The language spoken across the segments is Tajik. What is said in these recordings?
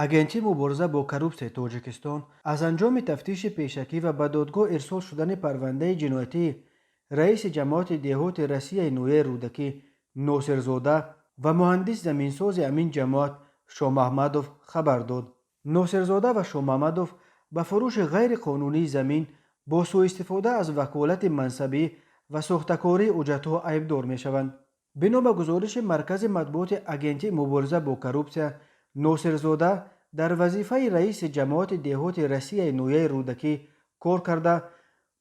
Агентии мубориза бо коррупсияи Тоҷикистон аз анҷоми тафтиши пешакӣ ва ба додгоҳ ирсол шудани парвандаи ҷиноятии раиси ҷамоати деҳоти Россияи ноҳияи Рӯдакӣ Носирзода ва муҳандис заминсози ҳамин ҷамоат Шомаҳмадов хабар дод. Носирзода ва Шомаҳмадов ба фурӯши ғайриқонунии замин бо суистифода аз ваколати мансабӣ ва сохтакории ҳуҷҷатҳо айбдор мешаванд. Бино ба гузориши маркази матбуоти Агентии мубориза бо коррупсия, Носирзода дар вазифаи раиси ҷамоати деҳоти Россияи ноҳияи Рӯдакӣ кор карда,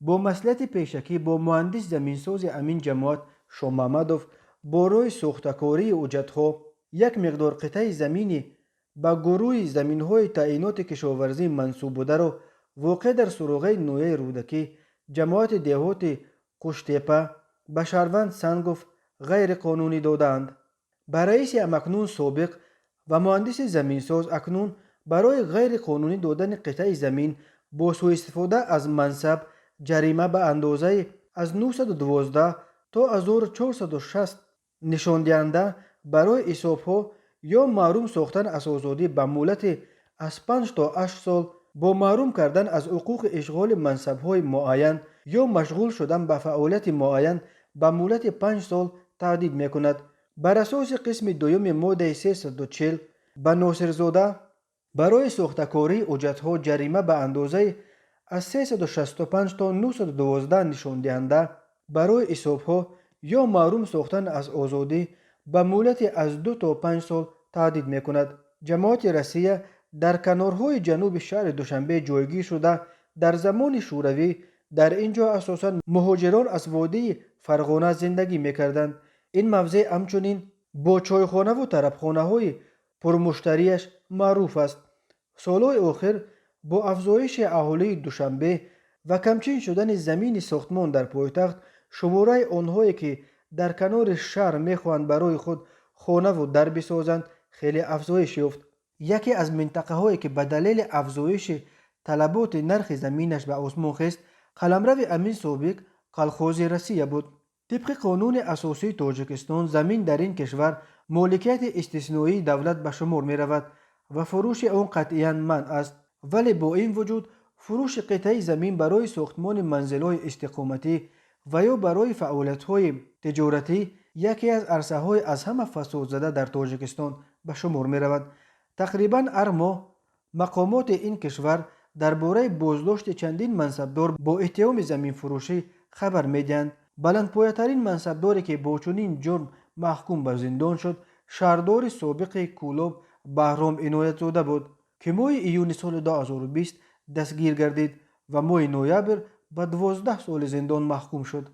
бо маслиҳати пешакӣ бо муҳандис заминсози ҳамин ҷамоат Шомаҳмадов бо роҳи сохтакории ҳуҷҷатҳо як миқдор қитъаи замини ба гурӯҳи заминҳои таъиноти кишоварзӣ мансуб бударо, воқеъ дар суроғаи ноҳияи Рӯдакӣ, ҷамоати деҳоти Қуштепа, ба шаҳрванд Сангов ғайриқонунӣ додаанд. Ба раиси ҳамакнун собиқ ва муҳандиси заминсоз акнун барои ғайриқонунӣ додани қитъаи замин бо суистифода аз мансаб ҷарима ба андозаи аз 912 то 1460 нишондиҳанда барои ҳисобҳо ё маҳрум сохтан аз озодӣ ба муҳлати аз 5 то 8 сол бо маҳрум кардан аз ҳуқуқи ишғоли мансабҳои муайян ё машғул шудан ба фаъолияти муайян ба муҳлати 5 сол таҳдид мекунад. Бар асоси қисми дуюми моддаи 340 ба Носирзода барои сохтакории ҳуҷҷатҳо ҷарима ба андозаи аз 365 то 912 нишондиҳанда барои ҳисобҳо ё маҳрум сохтан аз озодӣ ба муҳлати аз 2 то 5 сол таҳдид мекунад. Ҷамоати Россия дар канорҳои ҷануби шаҳри Душанбе ҷойгир шуда, дар замони Шӯравӣ дар ин ҷо асосан муҳоҷирон аз водии Фарғона зиндагӣ мекарданд. Ин мавзеъ ҳамчунин бо чойхонаву тарабхонаҳои пурмуштарияш маъруф аст. Солҳои охир бо афзоиши аҳолии Душанбе ва камчин шудани замини сохтмон дар пойтахт, шумораи онҳое, ки дар канори шаҳр мехоҳанд барои худ хонаву дар бисозанд, хеле афзоиш ёфт. Яке аз минтақаҳое, ки ба далели афзоиши талаботи нархи заминаш ба осмон хест, қаламрави ҳамин собиқ колхози Россия буд. Тибқи қонуни асосии Тоҷикистон, замин дар ин кишвар моликияти истисноии давлат ба шумор меравад ва фурӯши он қатъиян манъ аст. Вале бо ин вуҷуд фурӯши қитъаи замин барои сохтмони манзилҳои истиқоматӣ ва ё барои фаъолиятҳои тиҷоратӣ яке аз арсаҳои аз ҳама фасодзада дар Тоҷикистон ба шумор меравад. Тақрибан ҳар моҳ мақомоти ин кишвар дар бораи боздошти чандин мансабдор бо иттиҳоми заминфурӯшӣ хабар медиҳанд. Баландпоятарин мансабдоре, ки бо чунин ҷурм маҳкум ба зиндон шуд, шаҳрдори собиқи Кӯлоб Баҳром Иноятзода буд, ки моҳи июни соли 2020 дастгир гардид ва моҳи ноябр ба 12 соли зиндон маҳкум шуд.